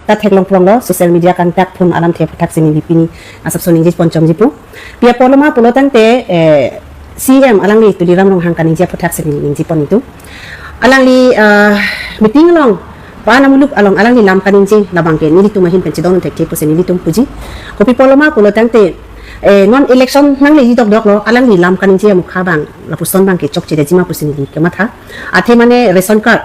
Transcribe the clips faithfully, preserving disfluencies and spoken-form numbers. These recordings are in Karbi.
ta theklong pronglo, social media kangtak phun alamthe aphuthak si neli pini asapso ningje ponchomji pu. Pi apotlo ma pulo tangte, eh, C E M alangli Tuliram Ronghang kaningje aphuthak si neli ningje pon itum. Alangli, eh, meeting along, pa-an amuluk along alangli lam kaningje labang ke nelitum ahin pen chedon thekthe pusi nelitum puji. Kopi apotlo ma pulo tangte, eh, non election nangleji dokdoklo, alangli lam kaningje amukha abang lapuson abang ke chokchedetji ma pusi neli kematha. Athe mane ration card.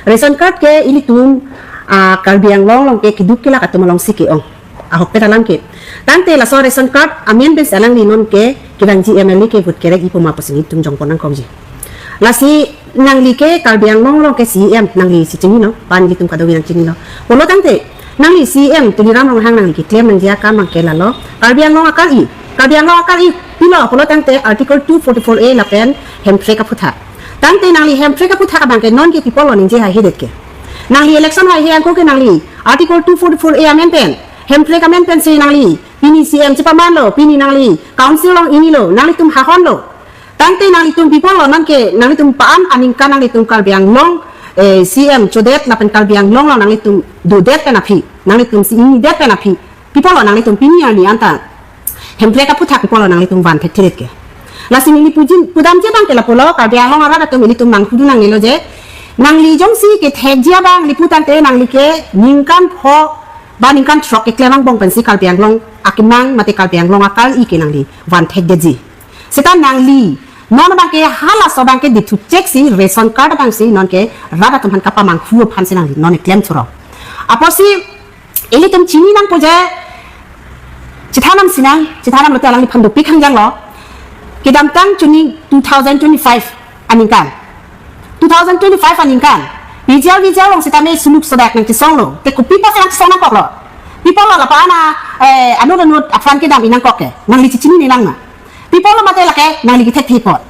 Ration card ke ilitum, ah, Karbi Anglong along ke keduk kelak atum alongsi ke-ong. Ahokpet alam ke. Tangte laso ration card amen pensi alangli non ke kevangji M L A ke vote kerek-ipo ma pusi nelitum jongpon nangkokji. Lasi nangli ke Karbi Anglong along ke C E M, nangli si chinilo, pa-an ilitum kadokave nangchinilo. Pulo tangte, nangli C E M Tuliram Ronghang nangli keklem nangji akam abang ke lalo, Karbi Anglong akal-i, Karbi Anglong akal-i pilo pulo tangte Article two forty-four A lapen Hemprek aphuthak. Tangte nangli Hemprek aphuthak abang ke non ke pi apotlo ningje haihedet ke. Nangli election haihe angko ke nangli Article two forty-four A amen pen, Hemprek amen pensi nangli pini C E M chepamanlo, pini nangli council along inilo, nanglitum hahonlo. Tangte nanglitum pi apotlo non ke, nanglitum pa-an aningkan nanglitum Karbi Anglong, eh, C E M chodet lapen Karbi Anglong along nanglitum dodet pen aphi, nanglitum si ingnidet pen aphi, pi apotlo nanglitum pini arni anta Hemprek aphuthak pi apotlo nanglitum van thekthedet ke. Lasi neli puji pudamji abang ke lapulo, Karbi Anglong arat atum ilitum manghu dun nangnelo je, nangli jongsi kethekji abang neli pu tangte nangli ke ningkan pho ba ningkan throk keklem angbong pensi Karbi Anglong akemang mate Karbi Anglong akal-i ke nangli van thekdetji. Seta nangli non abang ke halaso abang ke dithu cheksi ration card abang si non ke rat atum aphan kapamanghu aphan si nangli non keklem thuro. Apotsi ilitum chini nangpo je, chethanam sinang, chethanam lote alangliphan dopik hangjanglo. Kedamtang chuni two thousand twenty-five aningkan. Two thousand twenty-five aningkan. P G R V G R along sitame suluk sodak nangchesonglo. Te kopi apotsi nangchesong nangkoklo? Pi apotlo lapu-an, eh, anut anut aphan kedam-i nangkok ke? Nangli chechinine lang ma? Pi apotlo mate lake nangli kethekthepon?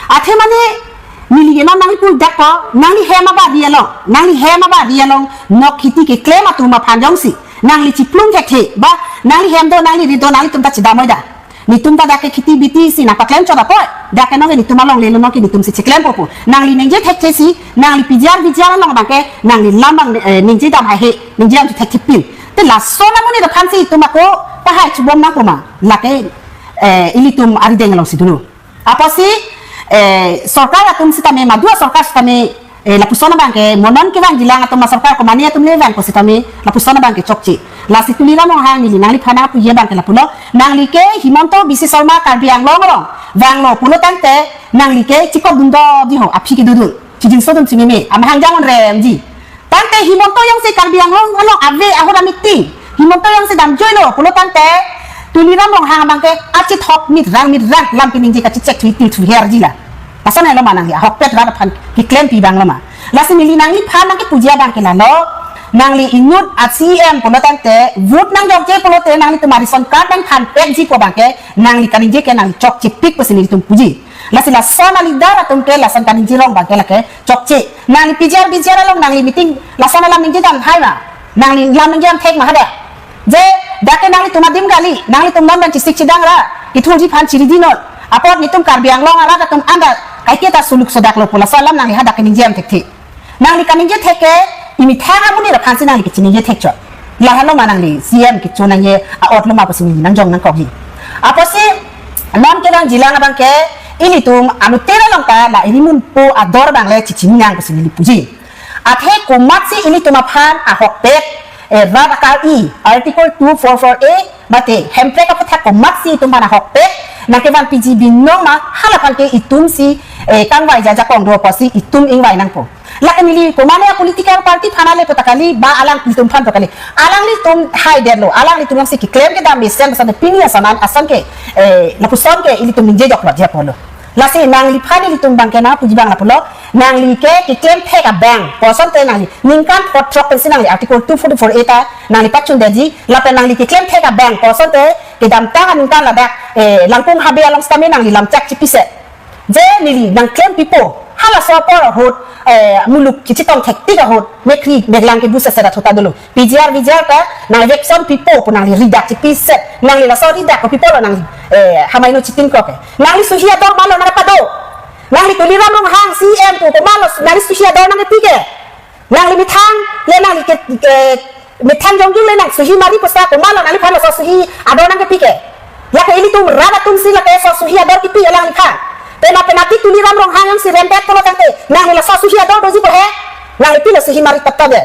Athe mane, neli ke non nangli pudakpo, nangli hem abadi along, nangli hem abadi along, nok kheti keklem atum aphan jongsi nangli chiplung thekthe, ba nangli hem do, nangli ri do, nanglitum ta chedam oi da. Netum ta dak ke kheti biti si nangpaklem chot apot, dak ke non ke netum alongle lo, non ke netum si cheklempo pu. Nangli ningje thekthe si, nangli P G R V G R along abang ke, nangli lam abang, eh, ningje dam haihe, ningje dam thekthe pin. Te lason amonit aphan si itum ako pahai chubom nangpo ma? Lake, eh, ilitum arideng alongsi dolo. Apotsi, eh, sorkar atum sitame, madu asorkar sitame, eh, lapuson abang ke, mo non kevangjilang atum asorkar komane atum le vangpo sitame, lapuson abang ke chokche. Lasi Tuliram Ronghang neli nangliphan nangpuji abang ke lapulo, nangli ke Himanta Biswa Sarma Karbi Anglong along vanglo pulo tangte, nangli ke chikop dun doji ho, aphi kedodun, chijinso dun chimeme, amahang jang-un remji. Tangte Himanta Yangse Karbi Anglong along ave ahut a-meeting, Himanta Yangse damjoilo pulo tangte, Tuliram Ronghang abang ke achithok mitrang mitrang lam keningje kachechek thui til thui herji la. Lason helo ma nangli ahokpet rat aphan keklempi abang lo ma? Lasi neli nangliphan nangkepuji abang ke lalo, nangli inut a-C E M pulo tangte, vote nangjokje pulote nanglitum a-ration card nangthanpekji pu abang ke, nangli kaningje ke nangli chokchepik pusi nelitum puji. Lasi lason a-leader atum ke lason kaningje along abang ke lake chokche. Nangli P G R V G R along nangli meeting lason alam ningje dam hai ma? Nangli lam ningje dam thek ma hadak? Je, dak ke nanglitum adim kali, nanglitum non abang chisik chidang ra, kethurji aphan chiridi non. Apot netum Karbi Anglong arat atum anta kaiketa suluk sodaklo pu laso alam nangli hadak ke ningje dam thekthe. Nangli kaningje thek ke, imethang amonit aphan si nangli kachiningje thek chot. Lahelo ma nangli C E M kecho nangji a-ot lo ma pusi neli nangjong nangkokji. Apotsi non kevangjilang abang ke, ilitum anuttin along ta la irimunpo ador abang le chechini nang pusi neli puji. Athe komatsi ilitum aphan ahokpet, eh, rat akal-i, Article two four four A, mate Hemprek aphuthak komatsi itum aphan ahokpet nangkevanpiji binong ma, halaphan ke itum si, eh, kangvai ajakong do apotsi itum ingvai nangpo. Lake neli komane a-political party aphan ale pu ta kali, ba alanglitum aphan pu kali. Alanglitum haidetlo, alanglitum jongsi keklem kedam mesen basa de pini ason an ason ke, eh, lapuson ke ilitum ningje joklo je pulo. Lasi nangliphan ilitum abang ke nangpuji abang lapulo, nangli ke keklem thek abang, kosonte nangli ningkan pho throk pensi nangli Article two forty-four A ta nangli pachundetji, lapen nangli keklem thek abang, kosonte kedamtang aningkan ladak, eh, Langkung Habe along sitame nangli lamchak chipiset. Je neli nangklempipo, halaso apor ahut, eh, muluk kechetong thektik ahut, mekkri meklang kebu seset athota dolo. P G R V G R ta nangli vekson pipo pu nangli ridak chipiset, nangli laso ridak kopi pulo nangli, eh, hamaino chitin kroke. Nangli suhi ador malo nangpado. Nangli Tuliram Ronghang C E M pu komatlo nangli suhi ador nangpi ke? Nangli methang le nangli ke, ke methang jongjung le nang suhi mari pusa komat lo nangliphan laso suhi ador nangkepi ke. Lake ilitum rat atum si lake laso suhi ador kipi alangliphan. Pena pena ti Tuliram Ronghang jongsi rembet pulo tangte nangli laso suhi ador doji po he. Nangli pilo suhi mari tap tap de.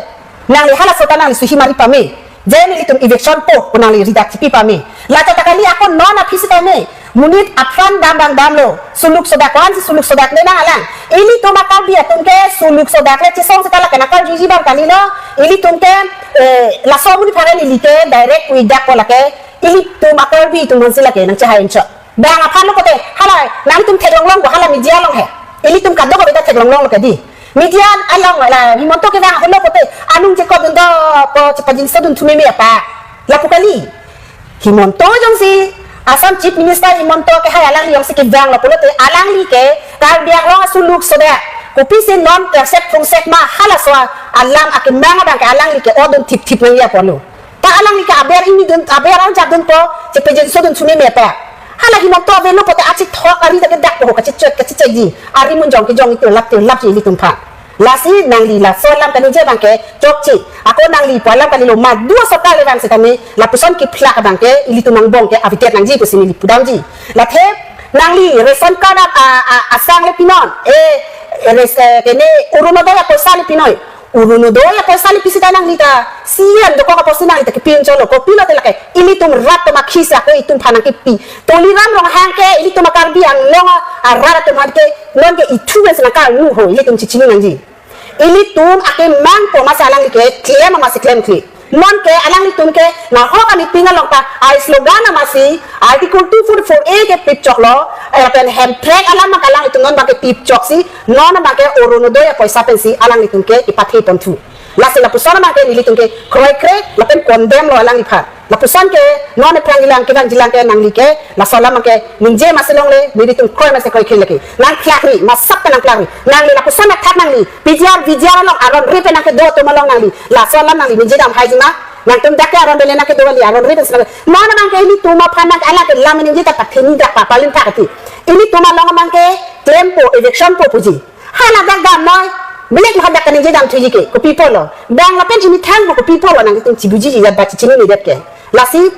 Nangli halaso ta nangli suhi mari pame. Je nelitum eviction po, ko nangli ridak kipi pame. Laso ta kali ako non aphi si pame. Monit apran dam bang damlo. Suluk sodak ko-an si suluk sodak le nang alang. Ilitum a-Karbi atum ke suluk sodak le chesong seta lake nang karjuji bang kalilo. Ilitum ke, eh, laso amonit aphan neli ke direct kuidak ko lake. Ilitum a-Karbi atum aphan si lake nangchehai enchot. Bang aphan lo pote, hala, nanglitum theklong long ko hala media along he. Ilitum kadokave ta theklong longlo ke dei. Media along la Himanta kevang ahut lo pote, anung chekop dun do po chepajinso dun thu meme apa. Lapu kali. Himanta jongsi Assam Chief Minister Himanta kehai alangli jongsi kevanglo pulote alangli ke Karbi Anglong asuluk sodak. Kopisi non kersek phungsek ma halaso alam akemang abang ke alangli ke odun thip thip nangji apotlo. Ta alangli ke aber ingni dun, aber arjap dunpo, chepajinso dun thu meme apa. Hala Himanta avelo pote achethok ari ta kedak po, kachechek, kachechekji. Ari munjong kejong ito lap ito lapji ilitum aphan. Lasi nangli laso alam kaningje abang ke chokche. Ako nangli pu alam kalilo, madu asorkar le bang setame lapuson kephlak abang ke ilitum angbong ke avedet nangji pusi neli pudamji. Lathe nangli ration card a, a, a, asang le pinon. Eh, res-, eh, kene Orunodoi apoisa le pinoi. Orunodoi apoisa le pi seta nangli ta C M dokok apotsi nangli ta kepi enchotlo, kopi lote lake ilitum rat atum akhei si ako itum aphan nangkepi. Tuliram Ronghang ke ilitum a-Karbi Anglong a, arat atum aphan ke non ke ithu pen si nangkarnu ho, ilitum chechini nangji. Ilitum akemang po amatsi alangli ke klem amatsi klemkle. Non ke alanglitum ke nahok a-meeting along ta a-slogan amatsi Article two forty-four A ke pipchoklo, eh, pen Hemprek alam abang ke alanglitum non abang ke pipchoksi, non abang ke Orunodoi apoisa pensi alanglitum ke ipathe ponthu. Lasi lapuson abang ke nelitum ke kroikre lapen condemn lo alangliphan. Lapuson ke non ephrang jilang kevang jilang ke nangli ke laso alam abang ke ningje amatsi longle, nelitum kroi amatsi kroikre lake. Nangphlakri, masak ke nangphlakri. Nangli lapuson athak nangli P G R, V G R along aron ri pen nangkedo atum along nangli laso alam nangli ningje damhaiji ma? Nangtum dak ke aron ri pen nangkedo kali, aron ri pen si nang. Non abang ke ilitum aphan nang alang ke lam ningje ta patheni dak pa palim thak ati. Ilitum along abang ke klempo, eviction po puji. Hala dak damnoi. Belek lo hadak kaningje damthuji ke, kopi apotlo. Bang lapen imethang po kopi apotlo nangtum chibujiji jat ba chechinine det ke. Lasi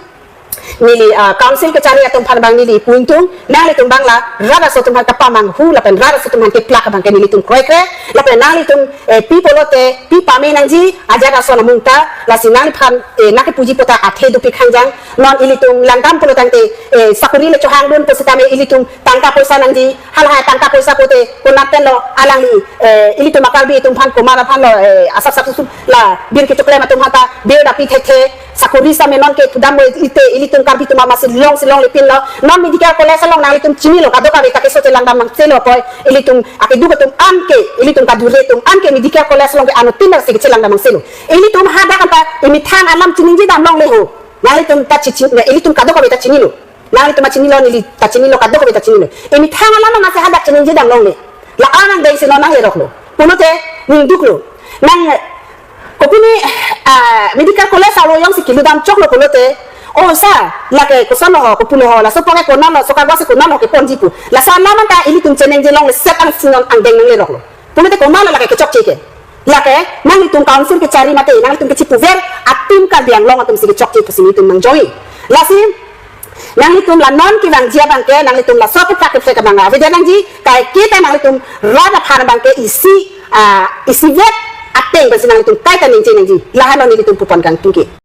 neli, ah, council kechari atum aphan abang neli pu ingtung, nanglitum abang la rat aso atum aphan kapamanghu lapen rat aso atum aphan keplak abang ke nelitum kroikre, lapen nanglitum, eh, pi pulote pi pame nangji ajat ason amung ta, lasi nangliphan, eh, nangkepuji puta athe dopik hangjang, non ilitum langdam pulo tangte, eh, sakori le chohangdun pu setame ilitum tangka poisa nangji, halahai tangka poisa pute konat penlo alangli, eh, ilitum a-Karbi atum aphan komat aphan lo, eh, asap sap sup la bir kechoklem atum aphan ta bir dapi thekthe, sakori same non ke pudam mo ite ilitum Karbi atum amatsi longsi longle pinlo, non medical college along nanglitum chinilo, kadokave ta keso chelangdam nangchelo apot, ilitum akeduk atum an ke, ilitum kadure atum an ke medical college along ke anuttin si kechelangdam nangchelo. Ilitum hadak anta imethang alam chiningje dam longle ho. Nanglitum ta chichi, ilitum kadokave ta chinilo. Nanglitum ta chinilo, neli ta chinilo, kadokave ta chinilo. Imethang alam amatsi hadak chiningje dam longle. La anang deng si non nangleroklo. Pulote ningduklo. Nang kopine, ah, medical college aro jongsi keludam choklo pulote, "O sir, lake kosonlo ho, kopulo ho, laso pake konatlo, so kagwa si konatlo keponji," pu. Laso alam anta ilitum chiningje longle set an si non angdeng nangleroklo. Pulote komatlo lake kechokche ke. Lake nanglitum council kechari mate, nanglitum kechipuver atum Karbi Anglong atum si kechokche pusi nelitum nangjoi. Lasi nanglitum la non kevangji abang ke, nanglitum laso aputhak kephlek abang avedet nangji, kaike ta nanglitum rat aphan abang ke isi, ah, isivet ateng pensi nanglitum kaita ningje nangji. Lahai lo nelitum pupon kangtung ke.